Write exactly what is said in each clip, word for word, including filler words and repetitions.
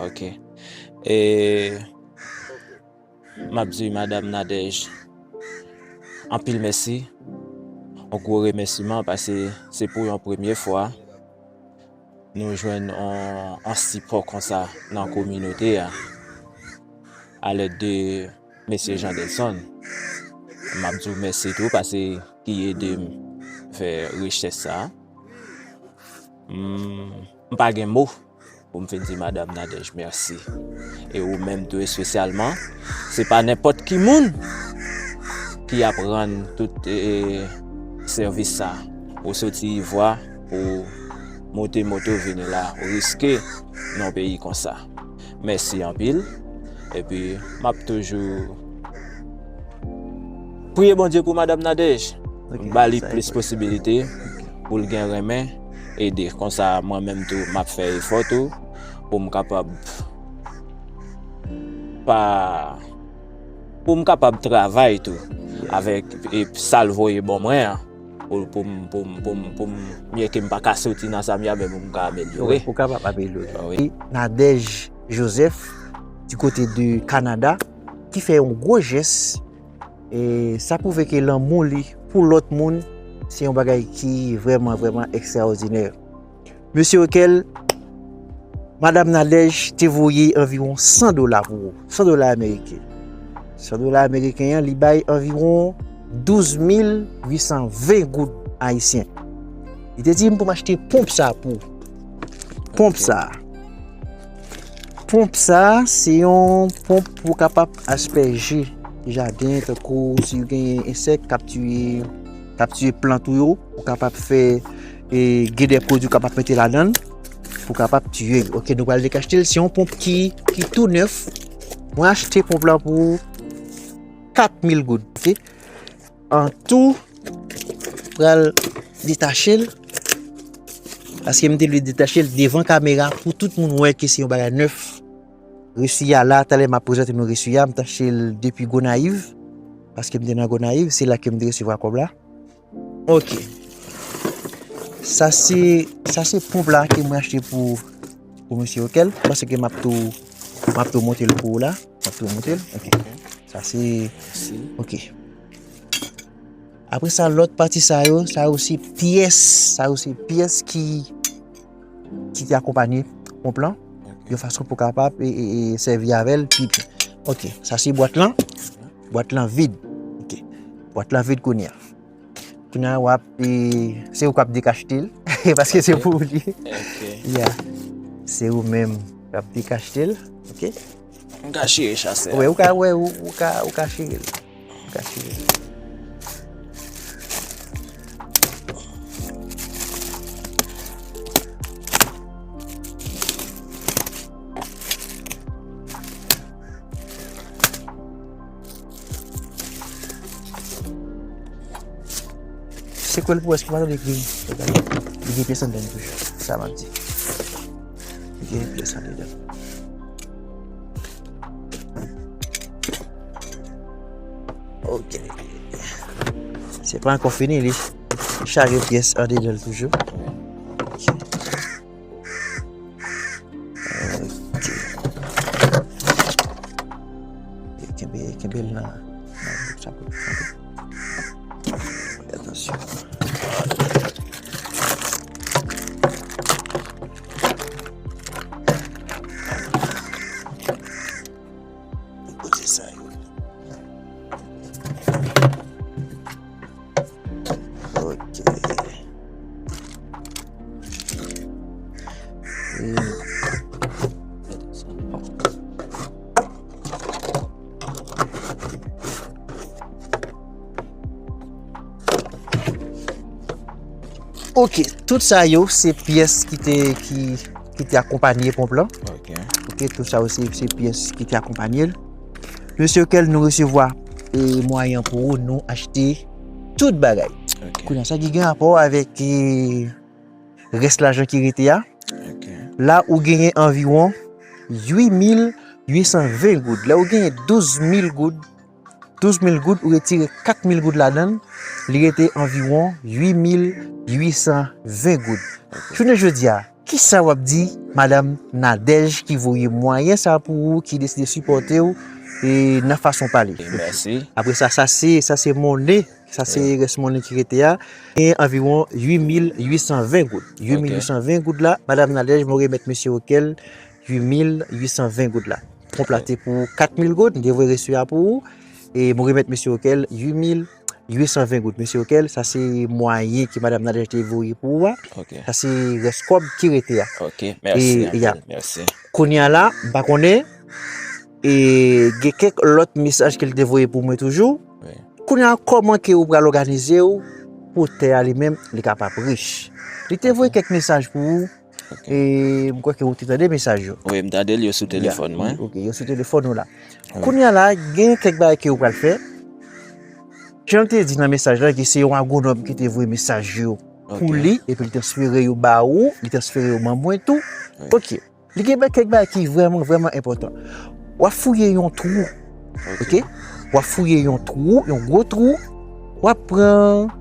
Ok. E m ap di Madanm Nadège anpil mèsi. Yon gwo remèsiman paske se pou yon premye fwa nou jwenn yon, yon sipò konsa nan kominote a, alèd de mesye Jean Delson. M ap di w mèsi tou paske ki ede m fè rechèch sa a. M, m pa gen mo pou m fin di Madanm Nadège mèsi. E ou menm tou espesyalman, se pa nenpòt ki moun ki ap rann tout, e, e, sèvis sa. Ou soti Ivwa, ou monte moto vini la, ou riske nan peyi konsa. Mèsi anpil. Epi, m ap toujou priye Bondye pou Madanm Nadège. Ok, ba li sa plis posibilite pou l gen renmen ede. Konsa, mwen menm tou, m ap fè efò tou pou m kapab pa, pou m kapab travay tou avèk, e, sa l voye ban mwen an. Pou, pou m, pou m, pou m, pou m, byen ke m pa ka soti nan sa m ye a, men pou m ka amelyore. Ou kapab amelyore. Ah, wi. E Nadège Joseph, du kote de Kanada, ki fè yon gwo jès, e sa pwouve ke lanmou li pou lòt moun, se yon bagay ki vrèman, vrèman ekstraòdinè. Mesye Okel, Madanm Nadège te voye anviwon san dola pou ou, san dola ameriken. San dola ameriken an, li bay anviwon douz mil uit san ven goud ayisyen. Li te di m pou m achte ponp sa pou ou. Ponp sa. Ponp sa, se yon ponp pou w kapab aspèje jaden, tankou si w gen ensèk k ap tiye, k ap tiye plant ou yo, ou kapab fè, e, gen de pwodui w kapab mete ladan l pou w kapab tiye l. Ok, nou pral dekachte l. Se yon ponp ki, ki tou nèf. Mwen achte ponp la pou kat mil goud. Ok? An tou, pral detache l. Paske m te vle detache l devan kamera pou tout moun wè ke se yon bagay nèf. Resi a la, talè m ap prezante nou resi a, m t achte l depi Gonayiv. Paske m te nan Gonayiv, se la ke m te resevwa kòb la. Ok. Sa se, sa se ponp la ke mwen achte pou, pou mesye Okel. Paske m ap tou, m ap tou monte l pou ou la. M ap tou monte l. Ok. Sa se, ok. Apre sa, lòt pati sa yo, sa yo se pyès, sa yo se pyès ki, ki te akonpanye ponp lan, yon fason pou kapab, e, e, e, sèvi avè l pi byen. Ok, sa se bwat lan. Bwat lan vid. Ok. Bwat lan vid kounye a. Kounye a, w ap, e, se ou k ap dekachte l, paske se pou li. Ok. Yeah. Se ou menm k ap dekachte l. Ok. M ka chire chasè a. Wi, ou ka, wè, ou, ou ka, ou ka chire l. Ou ka chire l. Se kwè l pou wè, èske w pa tande kri? Li gen pyès anndan l toujou. Sa m ap di. Li gen pyès andedan l. Ok. Se pa ankò fini, li chaje pyès andedan l toujou. Ok. Ok. Kenbe, kenbe l nan, nan bouk sa pou l kanpe. Fè atansyon. Kote sa yo? Ok. Ok, tout sa yo se pyès ki te, ki, ki te akonpanye ponp lan. Ok. Ok, tout sa yo se, se pyès ki te akonpanye l. Mesye Okel, nou resevwa, e, mwayen pou nou achte tout bagay. Ok. Kounye a, sa ki gen rapò avèk, e, rès lajan ki rete a. Ok. La, ou genyen anviwon uit mil uit san ven goud. Lè ou genyen douz mil goud, douz mil goud, ou retire kat mil goud ladan l, li rete anviwon uit mil uit san ven goud. Ok. Jounen jodi a, Kisa w ap di Madanm Nadège ki voye mwayen sa pou ou, ki deside sipòte w e nan fason w pale? Mèsi. Apre sa, sa se, sa se monnen, sa se rès monnen ki rete a. Gen anviwon uit mil uit san ven goud. Uit mil uit san ven goud la, Madanm Nadège, mwen remèt mesye Okel uit mil uit san ven goud la. Ponp la te pou kat mil goud, m te voye resi a pou ou. E mwen remèt mesye Okel uit mil uit san ven goud. Mesye Okel, sa se mwayen ke Madanm Nadège te voye pou ou a. Sa se rès kòb ki rete a. Ok, mèsi anpil, mèsi. Kounye a la, m pa konnen, e gen kèk lòt mesaj ke l te voye pou mwen toujou. Kounye a, kòman ke ou pral òganize w pou tè a li menm, li kapab rich? Li te voye kèk mesaj pou ou, e m kwè ke ou te tande mesaj yo. Wi, m tande l, yo sou telefòn mwen. Ok, yo sou telefòn ou la. Kounye a la, gen kèk bagay ke ou pral fè. Jan l te di nan mesaj la, ke se yon agwonòm ki te voye mesaj yo pou li, epi li transfere yo ba ou, li transfere yo ban mwen tou. Ok. Li gen ba-, kèk bagay ki vrèman, vrèman enpòtan. W ap fouye yon twou. Ok? W ap fouye yon twou, yon gwo twou. W ap pran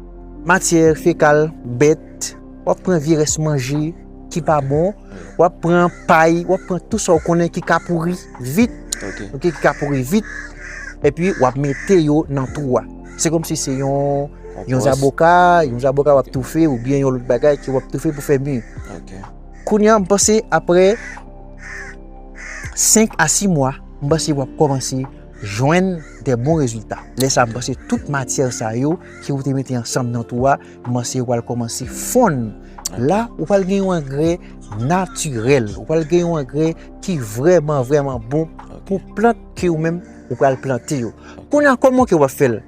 matyè fekal bèt. W ap pran vye rès manje ki pa bon. W ap pran pay, w ap pran tout sa w konnen ki ka pouri vit. Ok, ki ka pouri vit. Epi w ap mete yo nan twou a. Se kòmsi se yon, yon zaboka, yon zaboka w ap toufe oubyen yon lòt bagay ke w ap toufe pou fè mi. Kounye a, m panse apre senk a sis mwa, m panse w ap kòmanse jwenn de bon rezilta. Lè sa a, m panse tout matyè sa yo ke ou te mete ansanm nan twou a, m panse yo pral kòmanse fonn. La, ou pral gen yon angrè natirèl. Ou pral gen yon angrè ki vrèman, vrèman bon pou plant ke ou menm ou pral plante yo. Kounye a, kòman ke w ap fè l?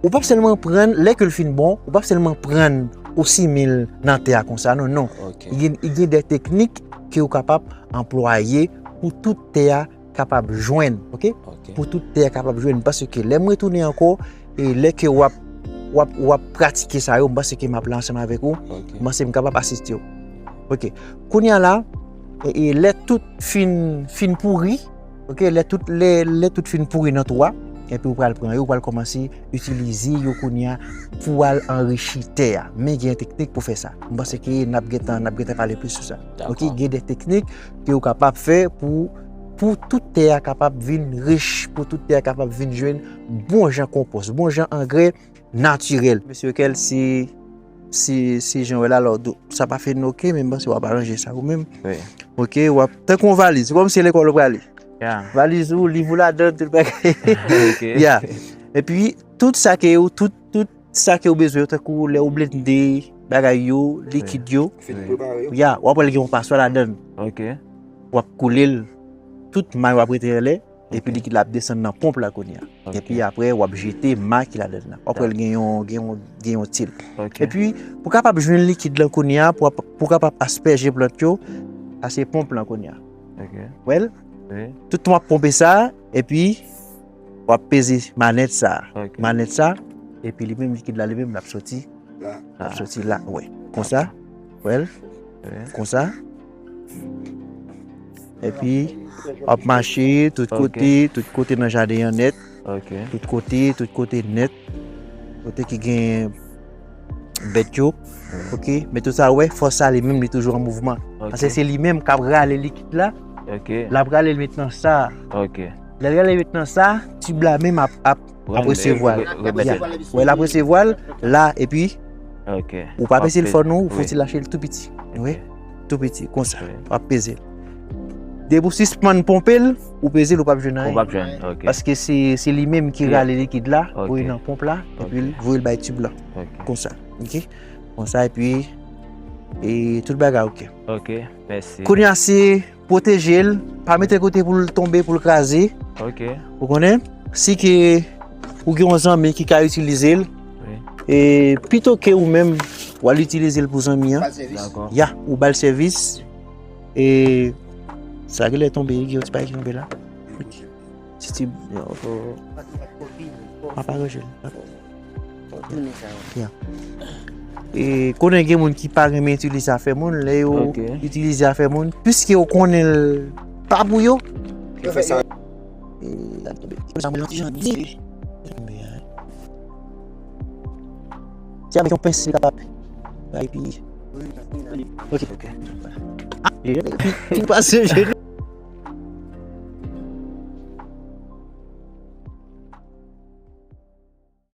Ou p ap sèlman pran l, lè ke l fin bon, ou p ap sèlman pran l, ou simen l nan tè a konsa, non, non. Li gen, li gen de teknik ke ou kapab anplwaye pou tout tè a kapab jwenn, ok? Pou tout tè a kapab jwenn. Paske lè m retounen ankò, e lè ke w ap, w ap, w ap pratike sa yo, m panse ke m ap la ansanm avèk ou, m panse m kapab asiste w. Ok. Kounye a la, e, e lè tout fin, fin pouri, ok, lè tout, lè, lè tout fin pouri nan twou a, epi ou pral pran yo, ou pral kòmanse itilize yo kounye a pou al anrichi tè a. Men gen teknik pou fè sa. M panse ke n ap gentan, n ap gentan pale plis sou sa. Ok, gen de teknik ke ou kapab fè pou, pou tout tè a kapab vin rich, pou tout tè a kapab vin jwenn bon jan konpòs, bon jan angrè natirèl. Mesye Okel, si, si, si jan w wè la, alò, sa pa fè n ok, men m panse w ap aranje sa ou menm. Ok, w ap, tankou yon valiz, se kòmsi se lekòl ou prale. Valiz ou, liv ou ladan, tout bagay. Ya. Epi, tout sa ke ou, tout, tout sa ke ou bezwen, tankou lè ou blende bagay yo, likid yo, ya, w ap wè l gen yon paswa ladan. W ap koule l, tout may w ap rete anlè, epi likid la ap desann nan ponp la kounye a. Epi apre, w ap jete may ki ladan nan. W ap wè l gen yon, gen yon, gen yon til. Epi, pou kapab jwenn likid lan kounye a, pou, pou kapab aspèje plant yo, sa se ponp lan kounye a. Wè l? Tout tan w ap ponpe sa, epi w ap peze manèt sa. Manèt sa, epi li menm, likid la, li menm, l ap soti. L ap soti la, wè. Konsa, wè l? Konsa. Epi, w ap mache tout kote, tout kote nan jaden an nèt. Tout kote, tout kote nèt. Kote ki gen bèt yo. Ok, men tout sa, wè, fòs sa li menm, li toujou an mouvman. Paske se li menm k ap rale likid la. L ap rale l met nan sa. Lè l rale l met nan sa, tib la menm ap, ap, ap resevwa l. Wè, l ap resevwa l la, epi ou pa peze l fò non, ou fò ti lache l tou piti. Wi, tou piti, konsa. W ap peze l. Depi w sispann ponpe l, ou peze l, ou p ap jwenn anyen. Paske se, se li menm ki rale likid la, voye nan ponp la, epi l voye l bay tib la. Konsa. Ok? Konsa, epi, e tout bagay ok. Ok, mèsi. Kounye a, se pwoteje l, pa mete l kote pou l tonbe, pou l kraze. Ok. Ou konnen? Si ke ou gen yon zanmi ki ka itilize l, e pito ke ou menm, w al itilize l pou zanmi an. Ya, ou ba l sèvis. E sa genlè tonbe, gen yon ti bagay ki tonbe la. Titib, yo, fò. M ap aranje l. Ya. E konnen gen moun ki pa renmen itilize afè moun, lè yo itilize afè moun, piske yo konnen l pa pou yo. Yo fè sa. E, sa mwen ti jan di. Ti avèk yon pens li kapab. Epi Ok, ok. Ah, li pase jenou.